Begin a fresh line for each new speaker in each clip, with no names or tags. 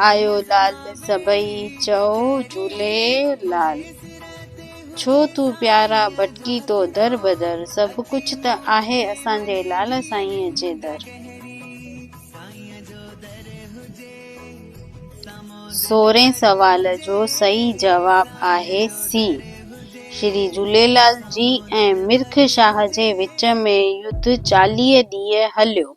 آيو لال سڀئي چئو جهوليلال. ڇو تون پيارا ڀٽڪي ٿو در بدر، سڀ ڪجهه ته آهي اسان جي لال سائينء جي در. سورهين سوال جو صحيح جواب آهي سي. شري جهوليلال جي ۽ مرک شاهه جي وچ ۾ يڌ 40 ڏينهن هليو.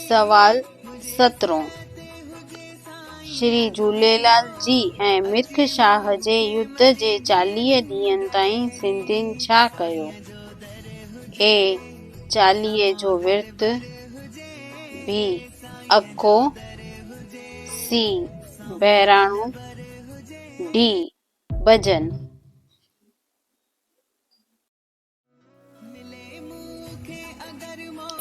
سوال سترهون، شري جهوليلال جي ۽ مرک شاهه جي يڌ جي 40 ڏينهن تائين سنڌين ڇا ڪيو؟ اي 40 جو ورت، بي اکو، سي بهراڻو، ڊي ڀڄن.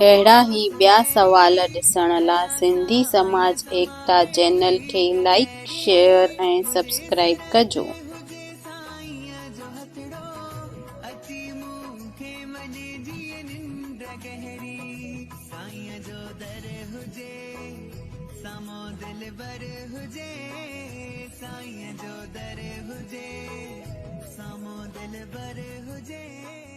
اهڙا ئي ٻيا سوال ڏسڻ لا سنڌي سماج ايڪتا چينل کي لائيڪ، شيئر ۽ سبسڪرائيب ڪجو.
سائينء جو در هجي، سامهون دلبر هجي.